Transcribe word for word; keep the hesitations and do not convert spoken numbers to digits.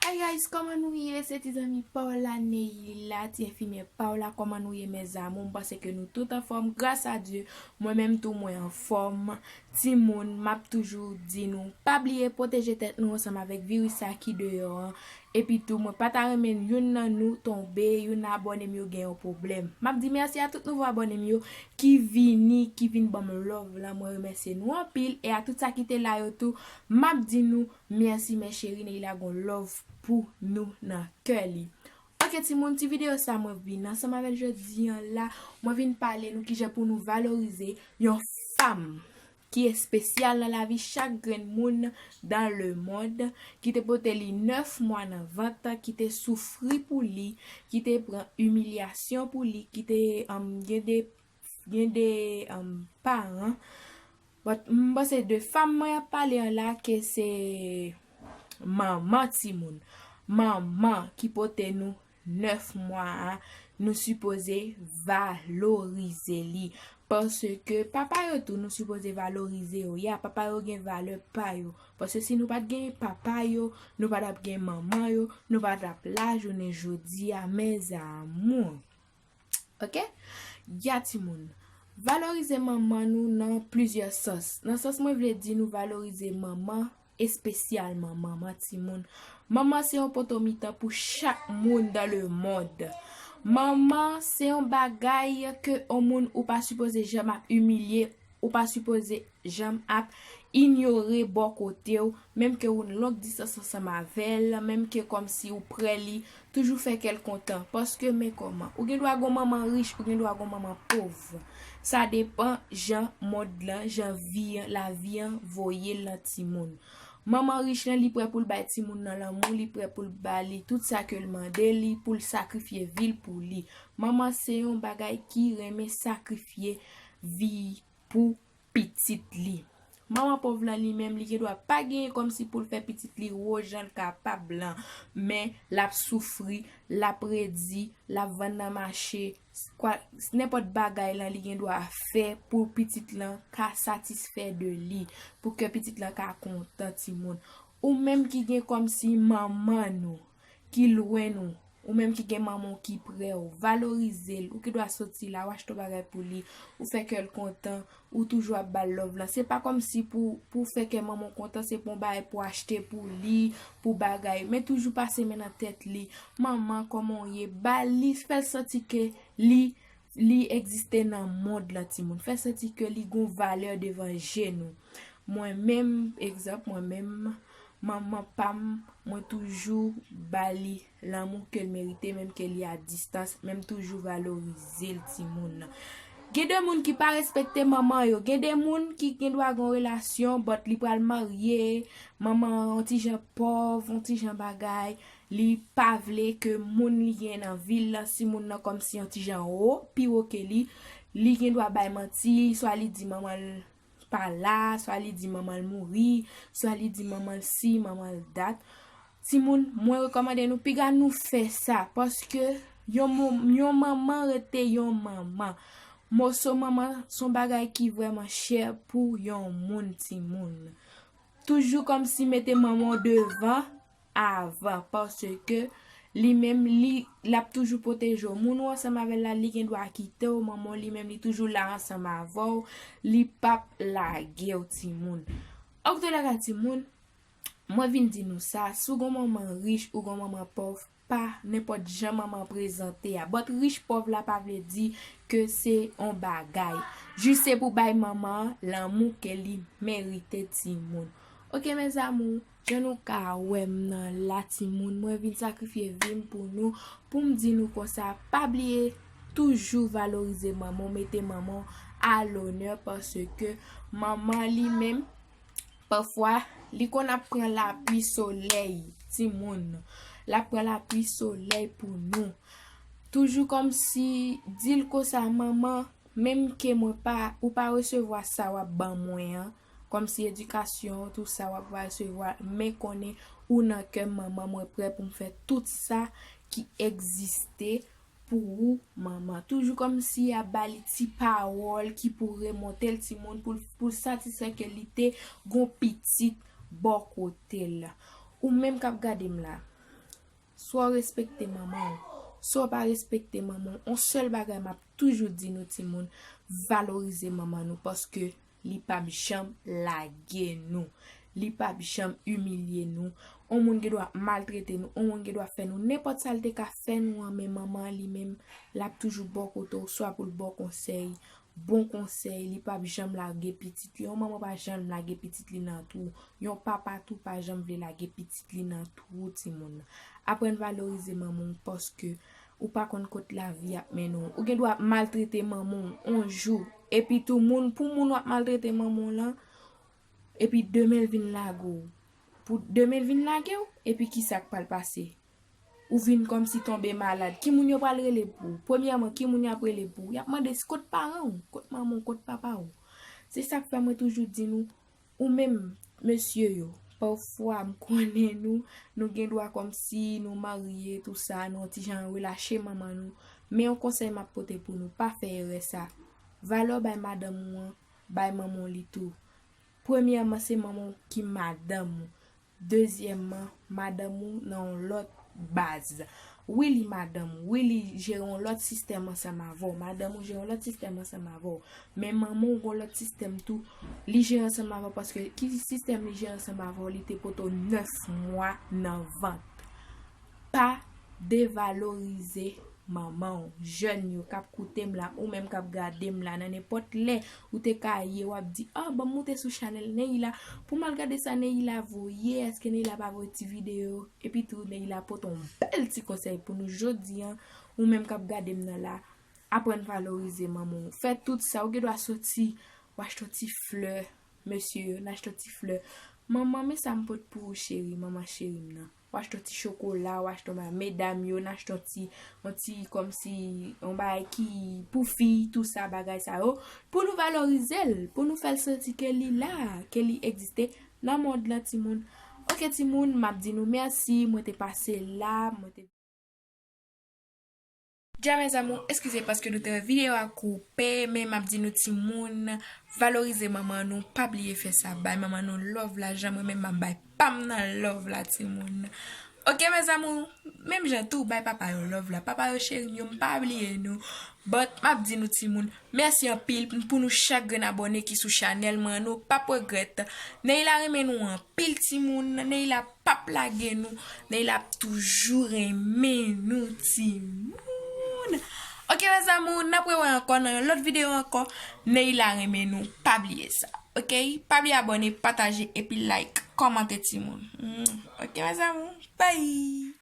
Hi guys, kòman nou ye? Se ti zanmi pa w la, Neila, ti enfimyè pa w la. Kòman nou ye, mes amours? M panse ke nou tout anfòm, gras a Dye. Mwen menm tou, mwen anfòm. Timoun, m ap toujou di nou, pa bliye pwoteje tèt nou ansanm avèk viris sa ki deyò an. Epi tou, mwen pa ta renmen youn nan nou tonbe, youn nan abòne m yo gen yon pwoblèm. M ap di mèsi a tout nouvo abòne m yo ki vini, ki vin ban m love la. Mwen remèsye nou anpil. E a tout sa ki te la yo tou, m ap di nou mèsi, mes chéris, Neila gon love pou nou nan kè li. Ok, timoun, ti videyo sa mwen vin ansanm avèk jodi an la, mwen vin pale nou kijan pou nou valorize yon fanm ki espesyal nan lavi chak grenn moun dans le monde, ki te pote li nèf mwa nan vant, ki te soufri pou li, ki te pran imilyasyon pou li, ki te, um, gen de, gen de, um, paran. But, m panse de fanm mwen ap pale an la, ke se manman timoun. Manman ki pote nou nèf mwa a, nou sipoze valorize li. Paske papa yo tou, nou sipoze valorize yo. Ya, papa yo gen valè pa yo. Paske si nou pa t gen papa yo, nou pa t ap gen manman yo, nou pa t ap la jounen jodi a, mes amours. Ok? Ya timoun. Valorize manman nou nan plizyè sans. Nan sans mwen vle di nou valorize manman, espesyalman manman timoun. Manman se yon poto mitan pou chak moun dans le monde. Manman se yon bagay ke yon moun ou pa sipoze janm ap imilye, ou pa sipoze janm ap inyore bò kote w, menm ke ou nan long distans ansanm avè l, menm ke kòmsi ou prè li, toujou fè kè l kontan. Paske men kòman, ou gen dwa gon manman rich, ou gen dwa gon manman pòv. Sa depann jan mond lan, jan vi an, lavi an voye l nan timoun. Manman rich lan, li prè pou l bay timoun nan lanmou, li prè pou l ba li tout sa ke l mande li, pou l sakrifye vi l pou li. Manman se yon bagay ki renmen sakrifye vi pou pitit li. Manman pòv lan li menm, li gen dwa pa genyen kòmsi pou l fè pitit li wo jan l kapab lan, men l ap soufri, l ap redi, l ap vann nan mache, kwa, nenpòt bagay lan li gen dwa fè pou pitit lan ka satisfè de li, pou ke pitit lan ka kontan timoun. Ou menm ki gen kòmsi manman nou, ki lwen nou, ou menm ki gen manman w ki prè w, valorize l, ou ki dwa soti la, w achte yon bagay pou li, ou fè kè l kontan, ou toujou ap ba l love lan. Se pa kòmsi pou, pou fè kè manman w kontan, se pou yon bagay pou achte pou li, pou bagay, men toujou pase men nan tèt li. Manman, kòman w ye? Ba li, fè l santi ke li, li egziste nan mond lan, timoun. Fè santi ke li gon valè devan je nou. Mwen menm, egzanp, mwen menm, manman pa m, mwen toujou ba li lanmou ke l merite, menm ke li a distans, men m toujou valorize l, timoun. Gen de moun ki pa respekte manman yo, gen de moun ki gen dwa gen yon relasyon, but li pral marye, manman an yon ti jan pòv, yon ti jan bagay, li pa vle ke moun li gen nan vi l lan, si moun nan kòmsi yon ti jan wo, pi wo ke li, li gen dwa bay manti, swa li di manman l pa la, swa li di manman l mouri, swa li di manman l si, manman l dat. Timoun, mwen rekòmande nou piga nou fè sa, paske yon mo-, yon manman rete yon manman. Moso manman se yon bagay ki vrèman chè pou yon moun, timoun. Toujou kòmsi mete manman w devan avan, paske li menm, li, l ap toujou pwoteje w. Moun ou ansanm avè l la, li gen dwa kite w, manman w li menm, li toujou la ansanm avè w, li p ap lage w, timoun. Antoulèka, timoun, mwen vin di nou sa, si w gon manman rich, ou gon manman pòv, pa nenpòt jan manman prezante a. But rich pòv la pa vle di ke se yon bagay. Jis se pou bay manman an lanmou ke li merite, timoun. Ok, mes amours, jan nou ka wè m nan la, timoun, mwen vin sakrifye vi m pou nou, pou m di nou konsa, pa bliye toujou valorize manman w, mete manman w a lonè, paske manman li menm, pafwa, li konn ap pran lapli solèy, timoun. L ap pran lapli solèy pou nou. Toujou kòmsi di l konsa, manman, menm ke mwen pa, ou pa resevwa sa w ap ban mwen an, kòmsi edikasyon, tout sa w ap resevwa, men konnen ou nan kè m, manman, mwen prè pou m fè tout sa ki egziste pou ou, manman. Toujou kòmsi y ap ba li ti pawòl ki pou remonte l, timoun, pou l, pou l satisfè ke li te gon pitit bò kote l. Ou menm k ap gade m la, Swa w respekte manman w, swa w pa respekte manman w, yon sèl bagay m ap toujou di nou timoun, valorize manman nou paske li p ap janm lage nou. Li p ap janm imilye nou. Yon moun gen dwa maltrete nou, yon moun gen dwa fè nou nenpòt sa l te ka fè nou an, men manman an li menm, l ap toujou bò kote w, swa pou l ba w konsèy, bon konsèy, li p ap janm lage pitit li. Yon manman pa janm lage pitit li nan twou. Yon papa tou pa janm vle lage pitit li nan twou timoun nan. Aprann valorize manman w paske ou pa konn kot lavi ap mennen w. Ou gen dwa ap maltrete manman w yon jou. Epi tou moun, pou moun w ap maltrete manman w lan, epi demen l vin lage w. Pou demen l vin lage w, epi kisa k pral pase? Ou vin kòmsi tonbe malad. Ki moun yo pral rele pou ou? Premyèman, ki moun y ap rele pou ou? Y ap mande si kot paran w, kot manman w, kot papa w. Se sa k fè mwen toujou di nou, ou menm, mesye yo, pafwa m konnen nou, nou gen dwa kòmsi nou marye, tou sa, nou yon ti jan relache manman nou. Men yon konsèy m ap pote pou nou, pa fè erè sa. Valè w bay madanm ou an, bay manman w li tou. Premyèman, se manman w ki madanm ou. Dezyèmman, madanm ou nan yon lòt baz. Wi, li madanm ou. Wi, li jere yon lòt sistèm ansanm avè w. Madanm ou jere yon lòt sistèm ansanm avè w. Men manman w gon lòt sistèm tou. Li jere ansanm avè w paske ki sistèm li jere ansanm avè w? Li te pote w nèf mwa nan vant. Pa devalorize manman w. Jèn yo k ap koute m la, ou menm k ap gade m la, nan nenpòt lè ou te ka ye, w ap di, "Ah, ban m moute sou chanèl Neila pou m al gade sa Neila voye, èske Neila pa voye ti videyo?" Epi tou, Neila pote yon bèl ti konsèy pou nou jodi a. Ou menm k ap gade m nan la, aprann valorize manman w. Fè tout sa, ou gen dwa soti, w achte yon ti flè, mesye yo, n achte yon ti flè. "Manman, men sa m pot pou ou, cheri, manman cheri m nan." W achte yon ti chokola, w achte yon bagay. Medam yo, n achte yon ti, yon ti, kòmsi, yon bagay ki pou fi, tou sa, bagay sa yo. Pou nou valorize l, pou nou fè l santi ke li la, ke li egziste nan mond lan, timoun. Oke, timoun, m ap di nou mèsi, mwen te pase la, mwen te Dja, mes amours, eskize paske nou te wè videyo a koupe, men m ap di nou timoun, valorize manman nou, pa bliye fè sa, bay manman nou love la, jan mwen menm m ap bay pa m nan love la, timoun. Oke, mes amours, menm jan tou, bay papa yo love la, papa yo cheri m yo, m pa bliye nou, but m ap di nou timoun, mèsi anpil pou nou chak grenn abòne ki sou chanèl mwen an, nou p ap regrèt. Neila renmen nou anpil timoun, Neila p ap lage nou, Neila ap toujou renmen nou timoun. Oke, mes amours, n ap rewè ankò nan yon lòt videyo ankò. Neila renmen nou, pa bliye sa. Oke? Pa bliye abòne, pataje, epi like, kòmante timoun. Mm. Oke, mes amours, bye!